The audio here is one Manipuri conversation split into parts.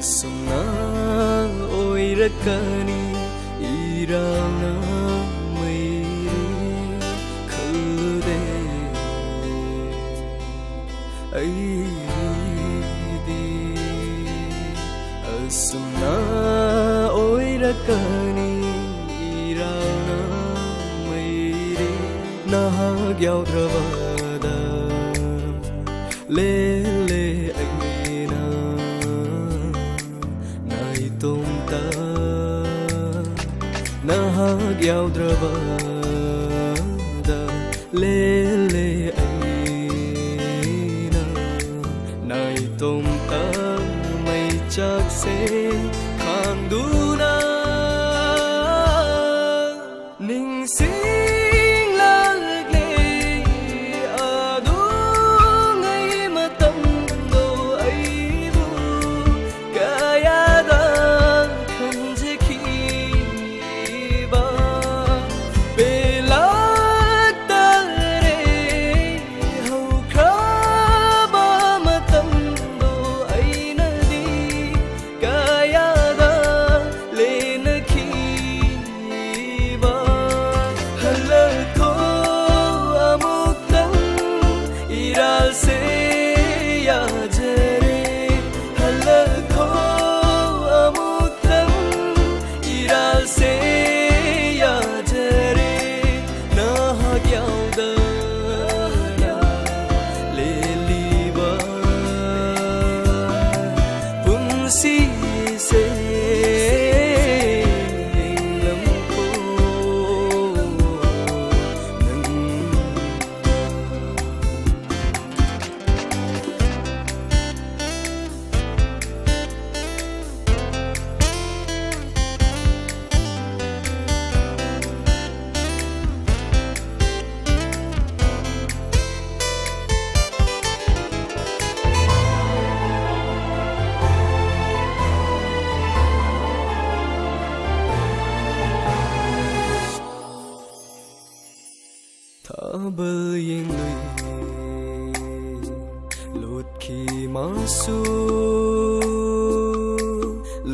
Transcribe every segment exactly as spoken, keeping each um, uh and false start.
ꯑꯁꯨꯝꯅ ꯑꯣꯏꯔꯛꯀꯅꯤ ꯏꯔꯥꯜꯅ ꯃꯩꯔꯤ ꯈꯜꯂꯨꯗꯦ ꯑꯩꯗꯤ꯫ ꯑꯁꯨꯝꯅ ꯑꯣꯏꯔꯛꯀꯅꯤ ꯏꯔꯥꯜꯅ ꯃꯩꯔꯤ꯫ ꯅꯍꯥꯛ ꯌꯥꯎꯗ꯭ꯔꯕꯗ ꯂꯦꯜꯂꯦ ꯑꯩꯅ ꯅꯥꯏꯇꯣꯝꯇ꯫ ꯅꯍꯥꯛ ꯌꯥꯎꯗ꯭ꯔꯕꯗ ꯂꯦꯜꯂꯦ ꯑꯩꯅ ꯅꯥꯏꯇꯣꯝꯇ꯫ ꯃꯩꯆꯥꯛꯁꯦ ꯈꯥꯡꯗꯨꯅ ꯅꯤꯡꯁꯤꯡꯂꯛꯂꯦ ꯑꯗꯨꯉꯩ ꯃꯇꯝꯗꯣ ꯑꯩꯕꯨ ꯀꯌꯥꯗ ꯈꯟꯖꯈꯤꯕ꯫ ꯄꯦꯜꯂꯛꯇꯔꯦ ꯍꯧꯈ꯭ꯔꯕ ꯃꯇꯝꯗꯣ ꯑꯩꯅꯗꯤ ꯀꯌꯥꯗ ꯂꯦꯟꯅꯈꯤꯕ꯫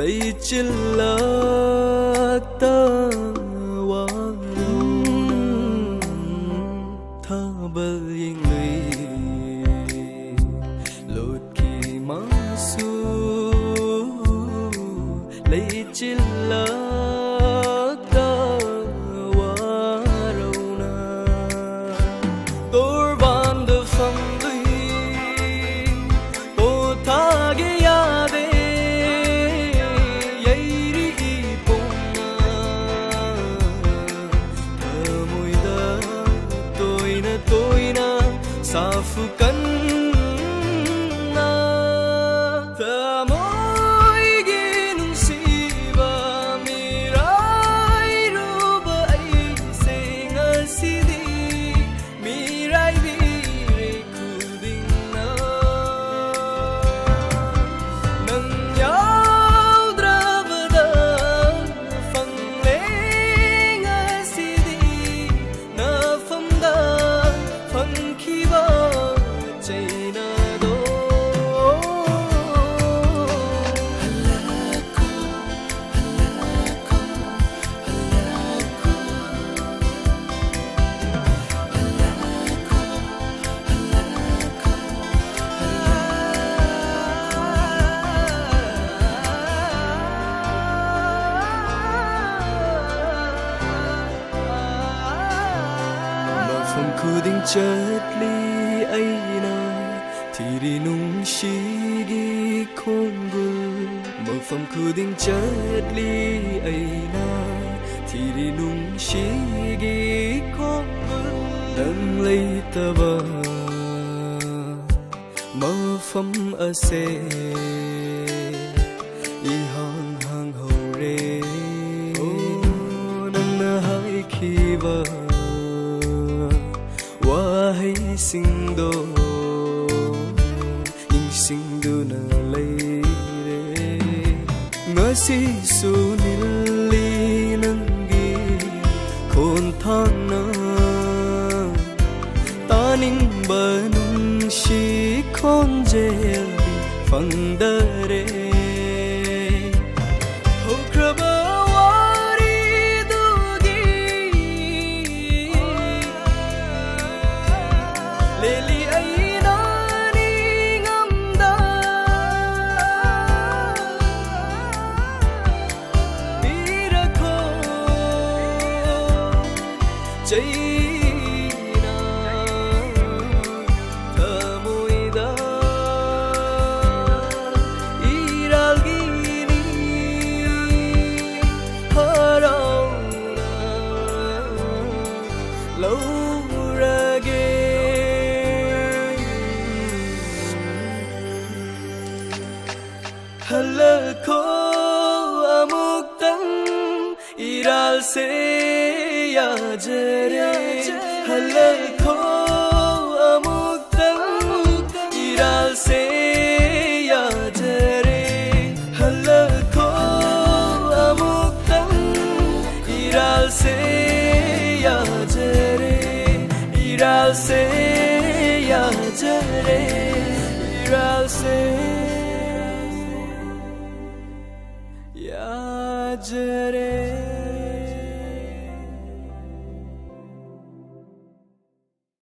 ꯂꯩꯆꯤꯜꯂꯛꯇ ꯋꯥꯔꯧꯅ ꯊꯥꯕꯜ ꯌꯦꯡꯂꯨꯏ꯫ ꯂꯣꯠꯈꯤ ꯃꯥꯁꯨ ꯂꯩꯆꯤꯜꯂꯛꯇ ꯋꯥꯔꯧꯅ꯫ ꯇꯣꯔꯕꯥꯟꯗ ꯐꯝꯂꯨꯏ ꯄꯣꯊꯥꯒꯦ ꯌꯥꯗꯦ ꯌꯩꯔꯤ ꯏꯄꯣꯝꯅ꯫ ꯊꯃꯣꯏꯗ ꯇꯣꯏꯅ ꯇꯣꯏꯅ ꯁꯥꯐꯨ ꯀꯟꯅ꯫ ꯊꯃꯣꯏꯒꯤ ꯅꯨꯡꯁꯤꯕ ꯃꯤꯔꯥꯏꯔꯨꯕ ꯑꯩꯁꯦ ꯉꯁꯤꯗꯤ ꯃꯤꯔꯥꯏꯕꯤꯔꯦ ꯈꯨꯗꯤꯡꯅ꯫ ꯅꯪ ꯌꯥꯎꯗ꯭ꯔꯕꯗ ꯐꯪꯂꯦ ꯉꯁꯤꯗꯤ ꯅꯐꯝꯗ ꯐꯪꯈꯤꯕ ꯆꯩꯅꯥꯗꯣ꯫ ꯍꯜꯂꯛꯈꯣ, ꯍꯜꯂꯛꯈꯣ, ꯍꯜꯂꯛꯈꯣ꯫ ꯃꯐꯝ ꯈꯨꯗꯤꯡ ꯆꯠꯂꯤ ꯑꯩꯅ ꯊꯤꯔꯤ ꯅꯨꯡꯁꯤꯒꯤ ꯈꯣꯡꯒꯨꯜ꯫ ꯃꯐꯝ ꯈꯨꯗꯤꯡ ꯆꯠꯂꯤ ꯑꯩꯅ ꯊꯤꯔꯤ ꯅꯨꯡꯁꯤꯒꯤ ꯈꯣꯡꯒꯨꯜ꯫ ꯅꯪ ꯂꯩꯇꯕ ꯃꯐꯝ ꯑꯁꯦ ꯏꯍꯥꯡ ꯍꯥꯡꯍꯧꯔꯦ꯫ ꯑꯣ, ꯅꯪꯅ ꯍꯥꯏꯈꯤꯕ ꯋꯥꯍꯩꯁꯤꯡꯗꯣ ꯅꯤꯡꯁꯤꯡꯗꯨꯅ ꯂꯩꯔꯦ꯫ ꯉꯁꯤꯁꯨ ꯅꯤꯜꯂꯤ ꯅꯪꯒꯤ ꯈꯣꯟꯊꯥꯡꯅ꯫ ꯇꯥꯅꯤꯡꯕ ꯅꯨꯡꯁꯤ ꯈꯣꯟꯖꯦꯜꯗꯤ ꯐꯪꯗꯔꯦ꯫ ꯍꯜꯂꯛꯈꯣ ꯑꯃꯨꯛꯇꯪ ꯏꯔꯥꯜꯁꯦ ꯌꯥꯖꯔꯦ꯫ ꯍꯜꯂꯛꯈꯣ ꯑꯃꯨꯛꯇꯪ ꯏꯔꯥꯜꯁꯦ ꯌꯥꯖꯔꯦ꯫ ꯍꯜꯂꯛꯈꯣ ꯑꯃꯨꯛꯇꯪ ꯏꯔꯥꯜꯁꯦ ꯌꯥꯖꯔꯦ꯫ ꯏꯔꯥꯜꯁꯦ ꯌꯥꯖꯔꯦ꯫ ꯏꯔꯥꯜꯁꯦ